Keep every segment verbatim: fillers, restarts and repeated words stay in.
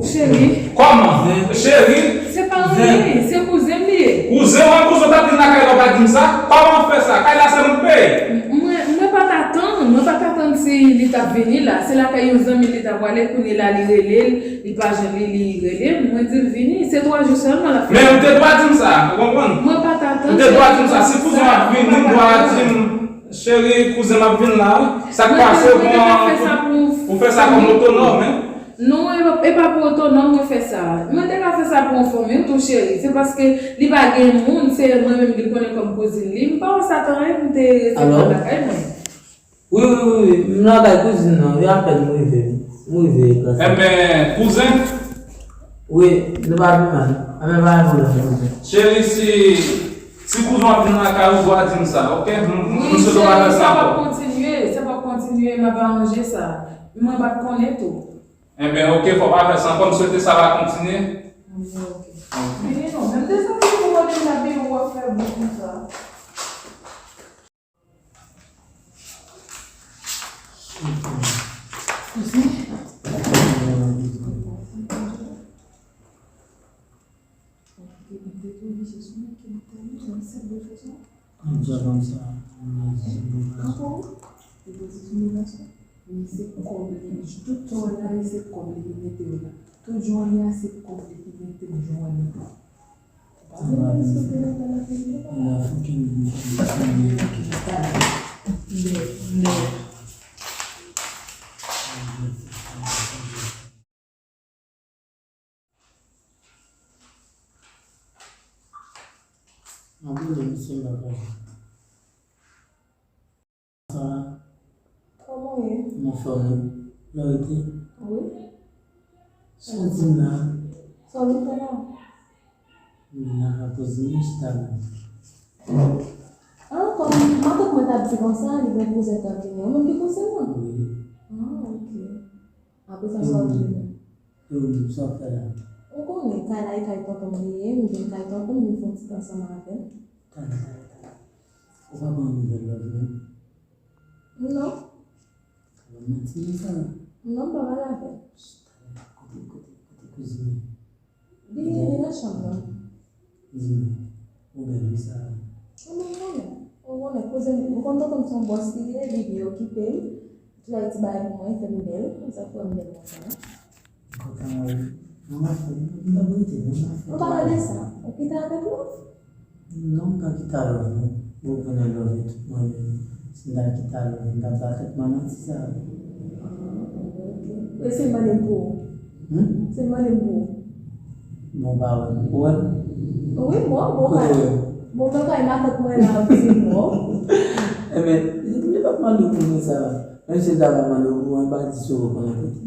Cheri. Kòman? Cheri? Se pa anyen, se kouzen m li ye. Kouzen w, kouzen w t ap vin lakay la, w pa di m sa? Kòman w fè sa? Kay la se mwen k peye. Mwen, mwen pa t atann, mwen pa t atann si li t ap vini la. Se lakay yon zanmi li t ap prale, kounye la li rele l, li pa jwenn li, li rele m, mwen di l vini. Se twa jou sèlman l ap fè. Men ou te dwa di m sa, ou konprann? Mwen pa t atann. Ou te dwa di m sa. Si kouzen w ap vini, ou dwa di m, cheri, kouzen m ap vin la, wi. Sa k pase, ou pran, ou fè sa kòm otonòm, hein? Non, e pa, e pa pou otonòm mwen fè sa. Mwen te ka fè sa pou yon fanmi tou, cheri. Se paske li pa gen moun, se mwen menm li konnen kòm kouzin li. M pa wè sa tan anyen pou m te rete pran lakay mwen. Wi, wi, wi, wi. M nan kay kouzin nan, wi, apèn m rive. M rive plas la. Enben, kouzen? Wi, nou pa pi mal. Enben, pa gen pwoblèm, kouzen. Cheri, si, si kouzen w ap vin lakay ou, dwa di m sa, oke? M, m, m swete w pa fè sa ankò. Sa p ap kontinye, sa p ap kontinye, m ap aranje sa. Mwen pa t konnen tou. Enben, oke, fò w pa fè sa ankò, m swete sa pa kontinye. Oke. Oke. Vini non, menm de sa ki pou mande m la, vini w ap fè bout konsa. Kouzen. Ankò, li poze sou nou gason. Men se kòb li, tout tan w la, se kòb li ki mete yo la. Tout jan w ye a, se kòb li ki mete w jan w ye a. Mwen brile misye m pa pale. Sa va? Kòman w ye? M anfòm wi. Lè w rete? Wi. Sa w di m la? Sa w vin fè la? M vin la fè kouzin mwen chita la. Ah, kòm matant mwen t ap di konsa, li gen kouzen k ap vini. Ou menm ki kouzen nan? Wi. Ah, ok. Apre sa, sa w di menm? E ou menm, sa w ap fè la? Ou konnen, kay la e kay tonton m li ye, m vin kay tonton m, m vin fè yon ti tan ansanm avè l. Tande, tande, tande. Ou pa pran nouvèl lòt menm? Non. Ou manti nan sa. Non, m pa pale avè l. Ch, talè, kote, kote, kote kouzin nan? Li, li nan chanm nan. Di m, ou bèl wi sa. Ou menm konnen. Ou konnen, kouzin, ou konn tonton m se yon bòs li ye, li byen okipe m. Li fè ti bagay pou mwen, fè m bèl. Konsa fè m bèl konsa. M kontan wè w. Mwen m ap fè, m p ap rete non, m ap fè. Ou pa rele sa. Ou kite avèk lòt? Non, m pa kite a lòt non. Ou konnen lòt e tout mwen menm. Si m ta kite a lòt, m ta ba tèt mwen manti sa. Ah, ok. E si m mande l pou ou? Hmm? Si m mande l pou ou? Bon, pa wè. Ou wè? Wi, m wè w. Bon, kote w wè m? Bon, mwen kay matant mwen la, ou di m wè w. Enben, li p ap mande w pou mwen sa. Menm si l ta va mande w pou mwen, pa di si w rekonnen kote.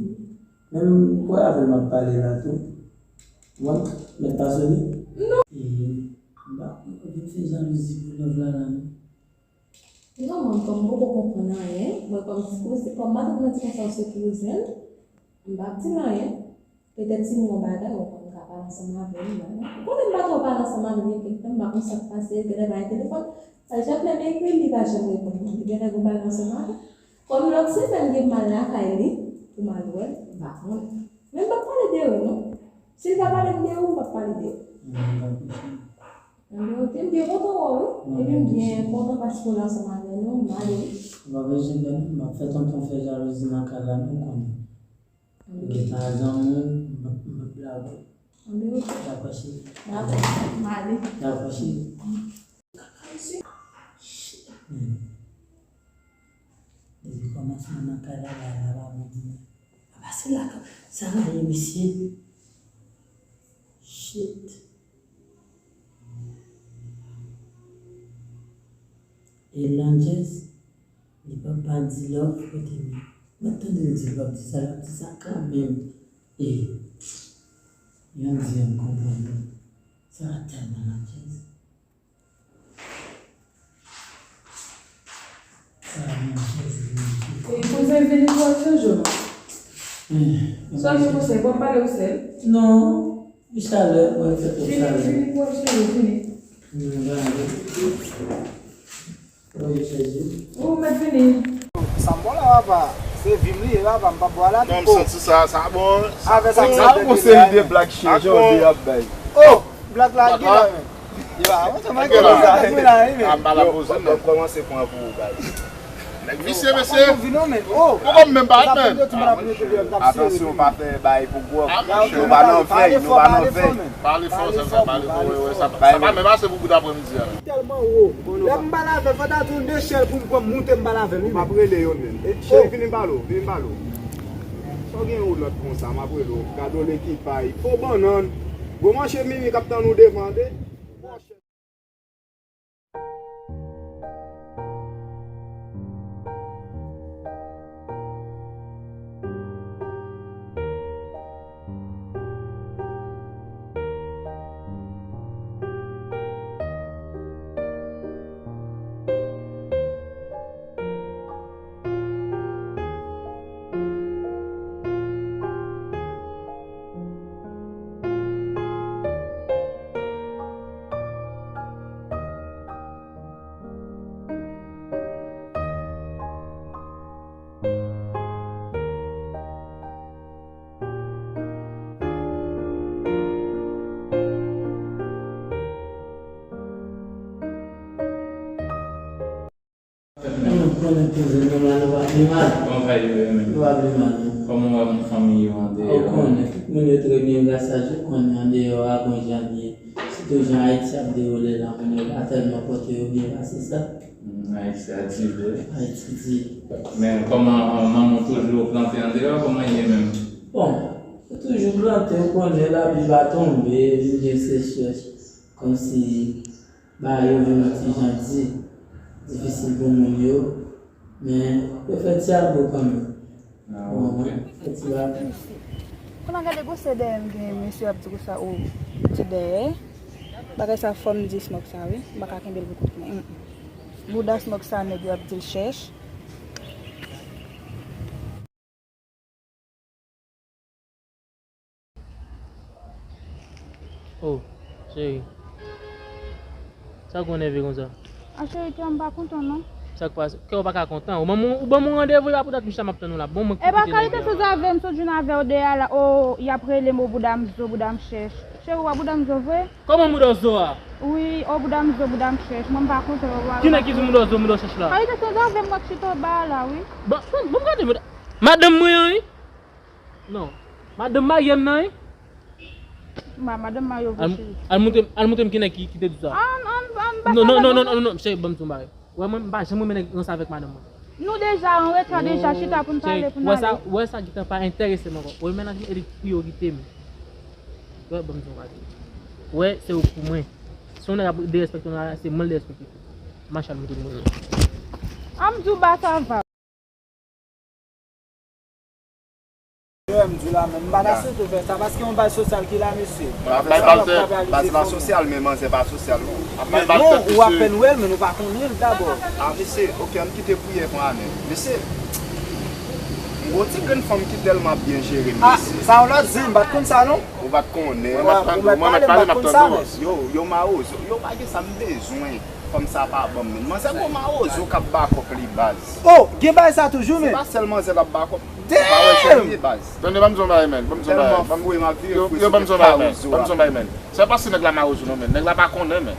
Menm kwè avè l m ap pale la tou. Mwen, mèt pa sone? Non. E, m pa konn, ou vin fè jalouzi pou love la la non. Non, mwen, kòm m poko konprann anyen, mwen, kòm, kòm matant mwen di konsa ou se kouzen l, m p ap di l anyen. Petèt si m gen yon bagay, ou konn ka pale ansanm avè m, bagay. Ou konnen m pa twò pale ansanm avè l, gen kèk tan m pa konn sa k pase, genlè pa gen telefòn. Sa, chak lè m ekri l, li pa janm reponn mwen. Genlè gen yon bagay ansanm avè l. Kòm lòt semèn gen m al lakay li, pou m al wè l, m pa konnen. Men m p ap pale de ou non. Si l pa pale m de ou, m p ap pale de ou. Mwen, m pa konprann. Anben, ok, m byen kontan wè w wi. Epi m byen kontan paske w la ansanm avè nou, m ale wi. Ou pa bezwen pè non, m ap fè tonton fè jalouzi nan kay la, nou konnen. Ou gentan al zanmi w, m p ap, m p ap blague w. Anben, ok. Dakò, cheri. Dakò, m ale. Dakò, cheri. Shit, man. Depi kòmansman nan kay la, bagay la pa bon pou mwen. Apa se la, sa rayi misye. Shit. E Landjèz, li pa pa di love kote m. Mwen tande l di l p ap di sa, l ap di sa kanmenm. E, yon di an konprann non. Sa tèlman Landjèz. Sa Landjèz, Landjèz. E kouzen vini pou w ap chanje w non. Sa gen kouzen, w ap pale ou sèl? Non. Wi, chalè, mwen fè twòp chalè. Vini, vini, vini, vini. Mwen gade. Mwen chèche. Ou mèt vini. Sa bon la, papa? Se vi m li ye, papa, m p ap bwè la. Non, m santi sa, sa bon. Avè sa, sa bon, se de blag chèjè de ap bay. Oh, blag la gen la menm. Yo, a, mwen te manke sa, mwen la, wi, men. Yo, m kòmanse pran pou ou, guys. Nèg visye, mesye. Poko menm parèt, men. Atansyon, pa fè bay pou gwòg. Nou pa nan vèy, nou pa nan vèy. Pale fò, sa, sa, pale fò, wi, wi, sa, sa pa menm ase pou bout aprèmidi a. Tèlman wo. Lè m pale avè l, fò ta di yon de chèl pou m pran moute m pale avè l, wi. M ap rele yo menm. E, cheri, vini m pale w, vini m pale w. Sa w gen yon lòt konsa, m ap rele w. Gade w lekipay. Fo bannann. Gwo manche mimi k ap tann ou devan, de. Mwen konnen kouzin nou la, nou pa pi mal. Kòman w ye menm? Nou pa pi mal, non. Kòman w wè moun fanmi yo andeyò? Ou konnen, tout moun yo trè byen, gras a Dye, ou konnen andeyò a gon jan l ye. Sitou jan Ayiti ap dewoule la, moun yo pa tèlman pote yo byen pase sa. Hmm, Ayiti a di vre. Ayiti di. Men kòman, euh, manman w toujou plante andeyò, kòman l ye menm? Bon, yo toujou plante, ou konnen lapli pa tonbe, vin gen sechrès. Kòmsi bagay yo vin yon ti jan di, difisil pou moun yo, men yo fè ti abo kanmenm. Ah, ok. Fè ti abo. Kounye a gade gwosè dèyè m gen, mesye ap di konsa, o, ti dèyè. Bagay sa fò m di Smok sa, wi. M pa ka kenbe l pou kont mwen. Mm, mm. Bouda Smok sa, nèg yo ap di l chèch. Oh, cheri. Sa k ou nève konsa? A cheri, kè m pa kontan non. Sa k pase? Kè w pa ka kontan? Ou ban m, ou ban m yon randevou, e pa pou dat misye m ap tann ou la. Bon, mwen ki kite nèg la. E pa kalite soz avè m sot jwenn avè w deyò la. Oh, y ap rele m, o bouda m zo, bouda m chèch. Cheri, w wè bouda m zo vre? Kòman bouda w zo a? Wi, o bouda m zo, bouda m chèch. Mwen m pa kontan, w wè. Ki nèg ki di bouda w zo, bouda w chèch la? Kalite soz avè m w ap chita anba a la, wi. Bon, bon, bon, gade, madanm mwen an, wi. Non. Madanm marye m nan, wi. Ma-, madanm marye w vre, cheri. Al montre m, al montre m ki nèg ki, ki te di sa. An, an, an, non, non, non, non, non, cheri, ban m di w yon bagay. Wè, mwen, m pa janm renmen nèg ranse avèk madanm mwen. Nou deja an reta, deja chita pou n pale, pou n ale. Wè sa, wè sa gentan pa enterese m ankò. Wè, mennaj mwen, e li k priyorite m. Wè, ban m di w yon bagay. Wè, se ou pou mwen. Si yon nèg ap derespekte w nan la, se mwen l derespekte tou. Mache al montre m mwen. An m di w ba sa va. Yo, m di w la menm, m pa ta swete w fè sa, paske yon baz sosyal ki la, mesye. Ap bay bal tè, baz la sosyal, men manzè pa sosyal, non. Ap bay bal tèt, mesye. Non, ou apèn wè l, men nou pa konnen l dabò. A, mesye, oke, ann kite priyè pran ann. Mesye, m gon ti grenn fanm ki tèlman ap byen jere m, mesye. A, sa yon lòt zen, m pa t konn sa, non. Ou pa t konnen. Mwen mèt pale, mwen mèt pale, m ap tande w. Yo, yo mawozo, yo pa gen sa m bezwen. Fanm sa pa ban m menm. Manzè gon mawozo k ap bakòp li baz. Oh, gen bagay sa toujou, men. Se pa sèl manzè l ap bakòp. Damn! Ou pa wè jan l ye baz. Tande, ban m di w yon bagay, man. Ban m di w yon bagay. Tèlman fre, m ap vire fre sou tèt mawozo a. Ban m di w yon bagay, man. Se pa si nèg la mawozo non, man. Nèg la pa konnen, man.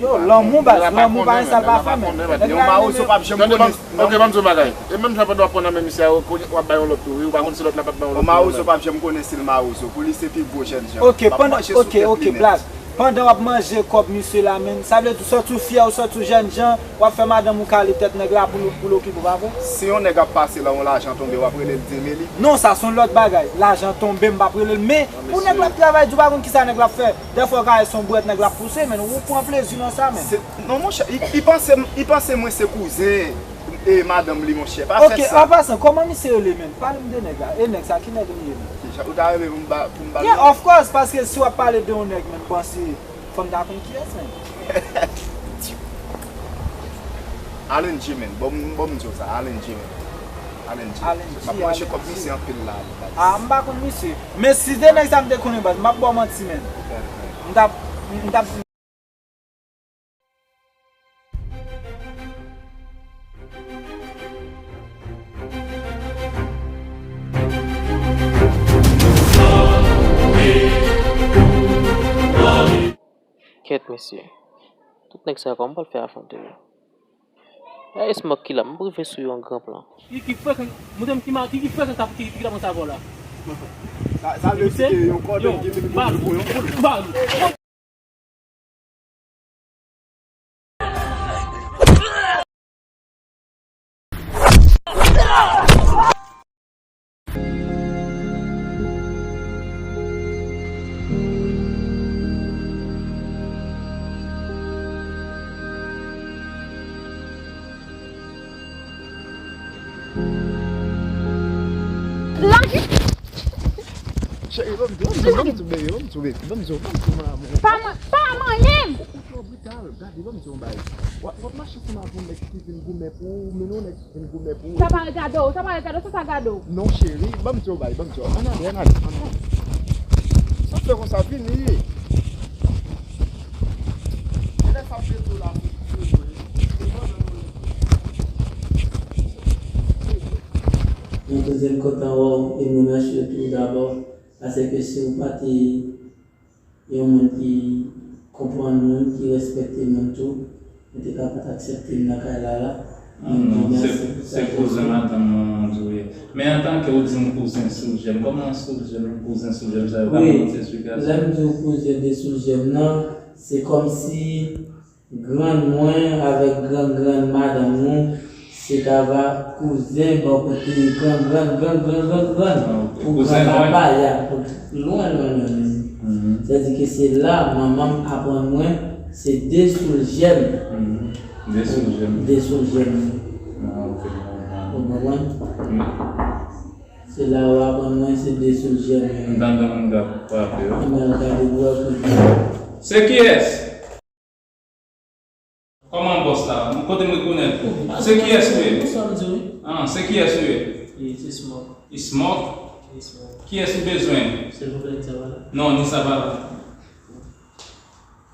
Yo, lanmou baz, lanmou pa gen sa l pa fè, man. Nèg la pa konnen, man. Yon mawozo p ap janm konnen. Tande, ban m, oke, ban m di w yon bagay. E menm jan pandan w ap pran nan men misye a, w ap bay yon lòt tou, wi. Ou pa konn si lòt la p ap bay yon lòt tou, man. Yon mawozo p ap janm konnen si l mawozo. Pou li se pi gwo jènbjan. Oke, pandan, oke, oke, baz. Pandan w ap manje kòb misye la, menm, sa vle di w sòti w fyè, w sòti w jènjan, w ap fè madanm ou kale tèt nèg la pou l, pou l okipe w, pa vre? Si yon nèg ap pase la, yon lajan tonbe, w ap rele l di m e li? Non, sa se yon lòt bagay. Lajan tonbe, m p ap rele l, men pou nèg la ap travay di w pa konn kisa nèg la ap fè. Dèfwa w ka wè se yon bwèt nèg la ap pouse, men ou pran plezi nan sa, men. Se, non, monchè, li, li panse, li panse mwen se kouzen. E madanm li, monchè, pa fè sa. Oke, an pasan, kòman misye rele, menm? Pale m de nèg la. E nèg sa, ki nèg li ye, menm? Kijan, ou ta renmen pou m ba, pou m ba l non? Yeah, of course, paske si w ap pale de yon nèg, menm, m panse fò m ta konn kiyès, menm. Allen G, menm. Bon, m, bon, m di w sa, Allen G, menm. Allen G. Allen G, m ap manje kòb misye anpil la, baz. A, m pa konn misye. Men si de nèg sa m te konnen, baz, m ap ba w manti, menm. M t ap, m t ap Kèt, mesye. Tout nèg sa yo, kòman m pral fè afwonte yo? Gade Smoke ki la, m rive sou yo an gran plan. Ki, ki frekan, montre m ki ma-, ki, ki frekan k ap, ki, ki t ap monte avè w la? Sa, sa vle di ke yon kòdèn ki vin pou yon boul. Cheri, ban m di, ban m di, ban m di, baby, ban m di, baby, ban m di, ban m di, ban m di, mon amour. Pa man-, pa manyen m! Ou twò brital, gade, ban m di yon bagay. W ap, w ap mache ansanm ak yon nèg ki vin goumen pou ou, men yon nèg ki vin goumen pou ou. Sa pa regade w, sa pa regade w, sa sa gade w? Non, cheri, ban m di yon bagay, ban m di yon, ann ale, ann ale, ann ale. Sa fè konsa, vini. Genlè sa ap jete w la. Mwen toujou kontan wè w e m remèsye w tou dabò, paske si w pa te yon moun ki konprann moun, ki respekte moun tou, ou te ka pa t aksepte m nan kay la la. Ah non, se, se kouzen madanm mwen ou ye. Men antanke ou di m kouzen sou jèm, kòman sou jèm, kouzen sou jèm sa yo, ba m yon ti esplikasyon. Lè m di w kouzen de sou jèm nan, se kòmsi grann mwen avèk grann grann madanm nou, se ta va kouzen bò kote grann grann grann grann grann grann pou grann papa y a, pou lwen lwen lwen lwen. Sètadi ke se la manman m aprann mwen se de sou jèm. De sou jèm. De sou jèm. Ah, ok, m konprann. Ou konprann? Se la yo aprann mwen se de sou jèm. M tande moun k ap frape yo. M al gade pou wè kote. Se kiyès? Kòman bòs la? Kote m rekonèt ou? Se kiyès ou ye? Bonswa, m di wi. Ah, se kiyès ou ye? E, se Smoke. Smoke? E, Smoke. Kiyès ou bezwen? Silvouplè, Nisa pa la? Non, Nisa pa la.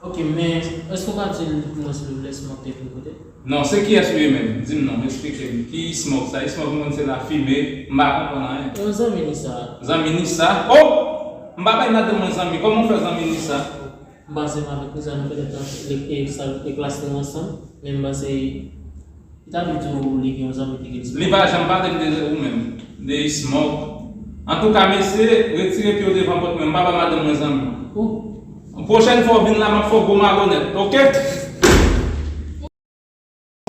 Ok, men èske w ka di l pou mwen, silvouplè, Smoke te vin kote? Non, se kiyès ou ye menm? Di m non, eksplike m. Ki Smoke sa? Smoke, m konn se lafimen, m pa konprann anyen. Yon zanmi Nisa. Zanmi Nisa? Oh! M pa bay madanm mwen zanmi. Kòman w fè zanmi Nisa? M pase m avèk kouzen nou petèt nan e, e, sa, e klas nou ansanm, men m pase, li ta vle di w li gen yon zanmi ki gen Smoke. Li pa janm pale m de ou menm, de Smoke. Antouka, mesye, retire pye w devan pòt mwen, m pa ba madanm mwen zanmi. Pwochèn fwa w vin la, m ap fè w gwo malonèt, oke?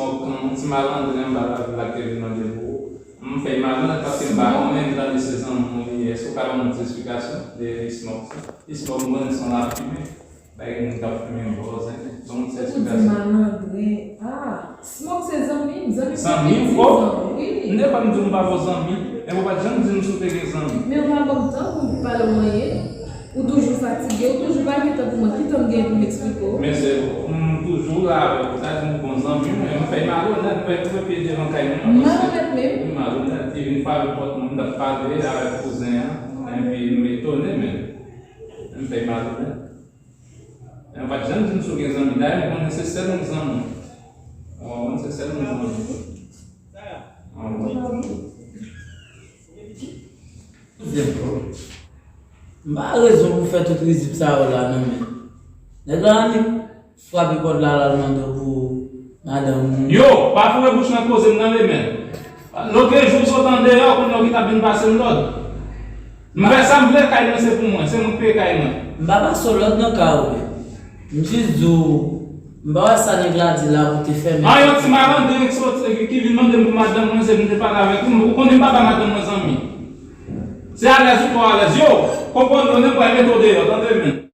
Yon ti malandren anba lavil la ki te vin mande pou ou. M fè l malandren paske m pa konnen, m tande se zanmi w li ye. Èske w ka ban m yon ti esplikasyon de Smoke sa? Smoke, m konnen se yon lafimen. Bagay moun k ap fimen bòz, hein. Ban m yon ti esplikasyon. Ou di malandren. Ah, Smoke se zanmi m, zanmi m. Zanmi w? Oh! Wi. M te konn di w m pa ba w zanmi. Epi w pa t janm di m si w te gen zanmi. Men w pa ban m tan pou m pale w anyen. Ou toujou fatige, ou toujou pa gen tan pou mwen. Ki tan m gen pou m eksplike w? Men se, m toujou la avèk ou. Sa di m bon zanmi w, men m fè malonèt, m fè koupe pye devan kay mwen. Malonèt menm? Wi, malonèt. Li vin frape pòt mwen, m t ap pale avèk kouzen an, epi m etone, men m fè malonèt. Men w pa t janm di m si w gen zanmi. Dayè, m konnen se sèl yon zanmi w. Ou konprann? Se sèl yon zanmi w. Ou konprann? M pa rezon pou fè tout rizib sa yo la non men. Nèg la annik frape pòt la, l al mande w pou madanm ou. Yo, pa foure bouch nan koze m tande men. Lòt jou m sot andeyò, kounye a w ki t ap vin pase m lòd. M fè sa m vle, kay mwen se pou mwen, se mwen k peye kay mwen. M pa pase w lòd nan kay ou men. M jis di w, m pa wè sa nèg la di la pou te fè men. An yon ti malandren ki soti, ki, ki vin mande m pou madanm mwen, se pou m te pale avèk ou, ou konnen m pa ba madanm mwen zanmi. Se alèz ou pa alèz. Yo, konprann ou, nenpòt mete w deyò, tande men.